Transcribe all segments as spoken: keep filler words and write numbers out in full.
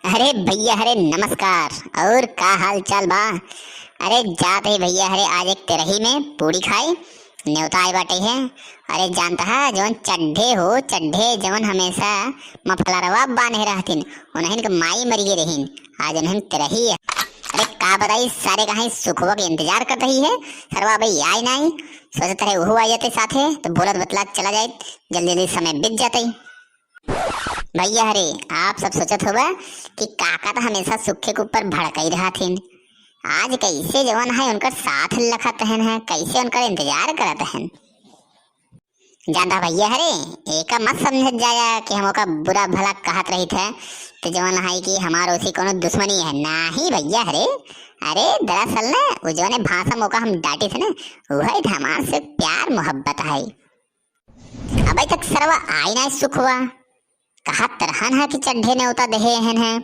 अरे भइया हरे नमस्कार, और का हाल चाल बा? अरे जात ही भइया हरे आज एक तेरही में पूड़ी खाई, नेवता आए बाटे है। अरे जानता है जवन चड्ढे हो चड्ढे जवन हमेशा मफलरवा बान्हे रहतिन, उन्हन के माई मरिगे रहिन, आज उन्हन तेरही है। अरे का बताई सारे कहीं सुखवा के इंतजार करत ही है, सरवा भाई आए नाई, सोचत रहे उहू आ जाते साथे तो बोलत बतलात चला जाए, जल्दी जल्दी समय बीत जाते। भइया हरे, आप सब सोचत होबा कि काका त हमेशा सुखे के ऊपर भड़कई रहत हिन। आज कैसे जवन है उनकर साथ लखत हन है, कैसे उनकर इंतजार करत हन। जानता भइया हरे, एका मत समझत जाया कि हम ओका बुरा भला कहत रहित है, तो जवन है कि हमार ओसी कोनो दुश्मनी है। नाही भइया हरे, अरे दरअसल न उ जवने भाषा में ओका हम डांटित है न, वही हमार से प्यार मोहब्बत है। अबे तक सरवा आई ना सुखवा। कहत रहन है कि चड्ढे नेवता देहे हन है,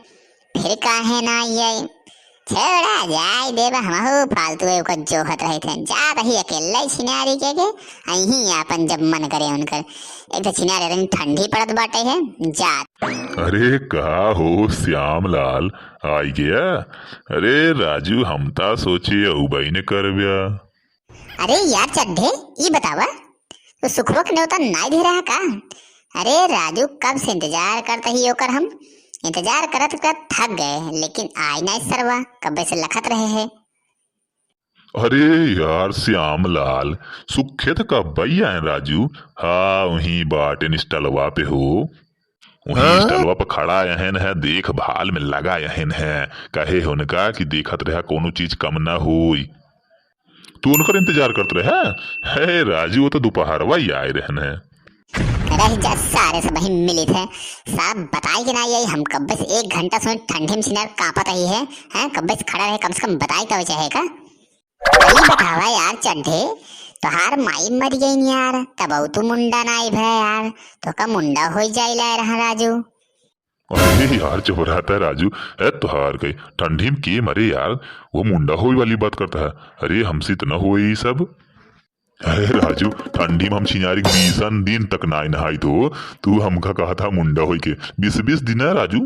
फिर काहे ना आई आई? छोड़ा जाए देबा, हमहू फालतू है ओकर जोहत रहे थे। जा रही अकेले छिनारी के के, अहीं आपन जब मन करे उनकर। एक तो छिनारी रही ठंडी पड़त बाटे है, जा। अरे का हो श्यामलाल, आई गया? अरे राजू, हम ता सोचे अउबई न करब्या। अरे यार चड्ढे, ई बतावा, तू सुखवा के नेवता नाई दे रहा का? अरे राजू, कब से इंतजार करत ही ओकर हम, इंतजार करत करत थक गए, लेकिन आए नाई सरवा, कब्बे से लखत रहे है। अरे यार श्यामलाल, सुखे त कब्बई आए राजू, हाँ उहीं बाटे स्टलवा पे हो, उहीं हाँ? स्टलवा पे खड़ा अहन है, देखभाल में लगा अहन है, कहे उनका कि देखत रहा कोनो चीज कम ना होई। तू उनकर इंतजार करत रहे हैं? हे राजू, वो तो दोपहरवा ही आए रहन है। रह जा, सारे सब वहीं मिलित है। साहब बताई कि ना, यही हम कब्बे से एक घंटा से ठंडी में छिनार कांपत ही है, हैं? कब्बे से खड़ा रहे, कम से कम बताई तो चाहे का? अरे बतावा यार चड्ढे, तोहार माई मर गई यार, तब तू मुंडा नाई भे यार, तो का मुंडा हो जाइला रहा राजू? अरे यार, चुप रहता है राजू। ए, तोहार कई ठंडी में के मरे यार, वो मुंडा होई वाली बात करता है। अरे, हमसे इतना होई ये सब। अरे राजू, ठंडी में हम छिनारी के बीसन दिन तक नाई नहाई तो, तू हमका कहा था मुंडा होई के। बीस बीस दिन है राजू,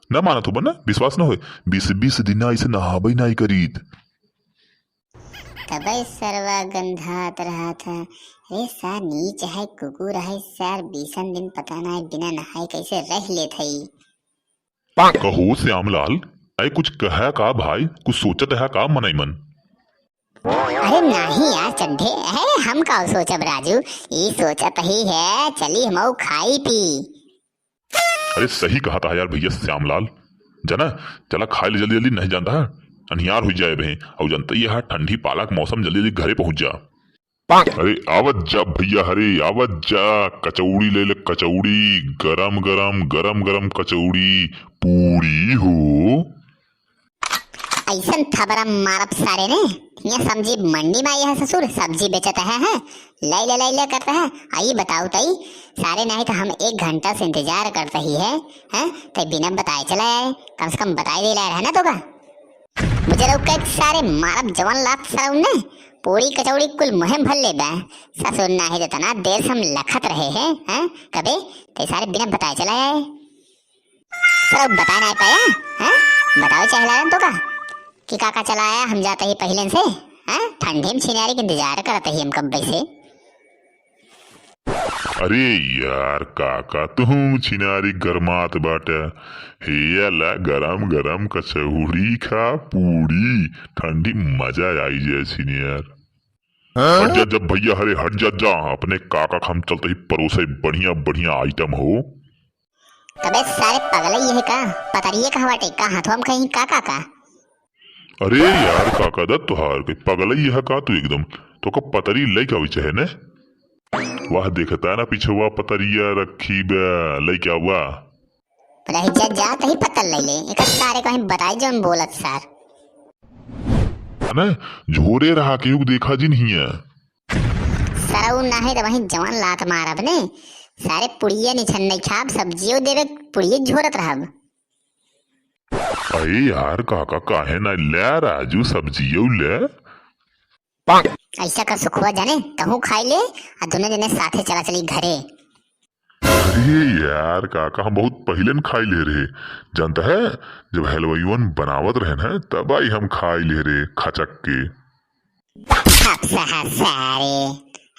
ना मानत हो बना, विश्वास ना होए। बीस बीस दिन ऐसे नहाबे नाई करीत। तबे सरवा गंधात रहत है। रे सार, नीच है, कुकुर है सार, बीसन दिन पता ना है बिना नहाए कैसे रह लेत है। कहो श्यामलाल, ऐ कुछ कहा का भाई, कुछ सोचत है का मनई मन? अरे नाही यार चड्ढे, है हम का सोचब राजू, ई सोचत ही है, चली हमऊ खाई पी। अरे सही कहा था यार भैया श्यामलाल, जाना, चला खाए ले जल्दी जल्दी, नहीं जानता है, अनियार हो जाए बहे, और जानते ही है ठंडी पाला के मौसम, जल्दी जल्दी घरे पहुंच जा। अरे आवत जा भैया, अरे आवत जा, कचौड़ी ले ले, कचौड़ी, गरम गरम, गरम गरम कचौड़ी, पूड़ी हो। ऐसन थबरा मारब सारे ने, हियाँ समझी मंडी में आया है ससुर, सब्जी बेचत है, हैं? लै ले, लै ले करत है। आई बताओ तई, सारे नहीं तो हम एक घंटा से इंतजार करत ही है, हैं? तई बिना बताए चला आए, कम से कम बताए दे ला रहा ना तो का? मुझे लोग के सारे मारब जवन लात सरऊ ने, पूड़ी कचौड़ी कुल मुहे भर ले बा। ससुर नाही तो इतना देर से हम लखत रहे हैं, हैं? कबे? तई सारे बिना बताए चला आए। सरऊ बता नाई पाया, हैं? बताओ चाहे लालन तो का? कि काका चला आया, हम जाते ही पहिले से, हैं? ठंडी में छिनारी के इंतजार करते ही हम कब्बे से। अरे यार काका, तुहूँ छिनारी गरमात बाटे। हे अला, गरम गरम कचौड़ी खा, पूड़ी, ठंडी मजा आई जाए छिनियर। हट जा, जब भैया हरे हट जा, जा, अपने काका के हम चलते ही परोसे बढ़िया बढ़िया आइटम हो। तबे सारे पगलई है का? पतरिये कहाँ बाटे? का हाथवा में कहीं का, का, का? अरे यार, काका दा तोहार के पगलई है का तू एकदम? तो का पतरी लइका आवे चाहे ने? वाह, देखता ना पिछवा पतरिया रखी बा, लइका आवा। रह जा, जा, तही पतल ले ले। एक सारे को ही बताई जौन बोलत सार। है ना? झोरे रहा के युग देखा जिन हिया। सरऊ नाही त वहीं जवान लात मारब ने। सारे पुड़िया निछन नहीं खाब, सब्जियों देवे, पुड़िया झोरत रहब। अरे यार काका, काहे ना ले राजू, सब्जियों ले। ऐसा कर सुखवा जाने, तहूँ खाई ले, आ दोनों जने साथे चला चली घरे। अरे यार काका, हम बहुत पहिले न खाई ले रहे, जानता है, जब हलवाइवन बनावत रहे न, तब आई हम खाई ले रहे खचक के। हप्सा हप्सा रे,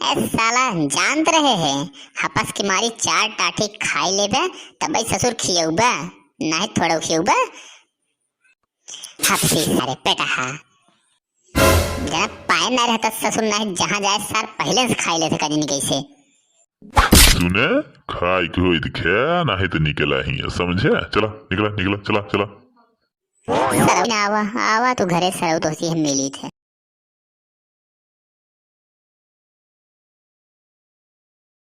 ए साला जानत रहे है, हपस की मारी चार टाठी खाई लेबे, तब आई ससुर खियौबे, नाहीं थोड़ो खियौबे। हप्सी सारे पेटहा। जना पाए ना रहता ससुर, नाहीं जहाँ जाए सार पहिले से खाई लेते कजनी कैसे। सुने, खाई के होई तो खा, नाहीं तो निकला ही है, समझे? चला, निकला, निकला, चला, चला। सरऊ ना आवा, आवा तू घरे सरऊ तो सी हम मिली थे।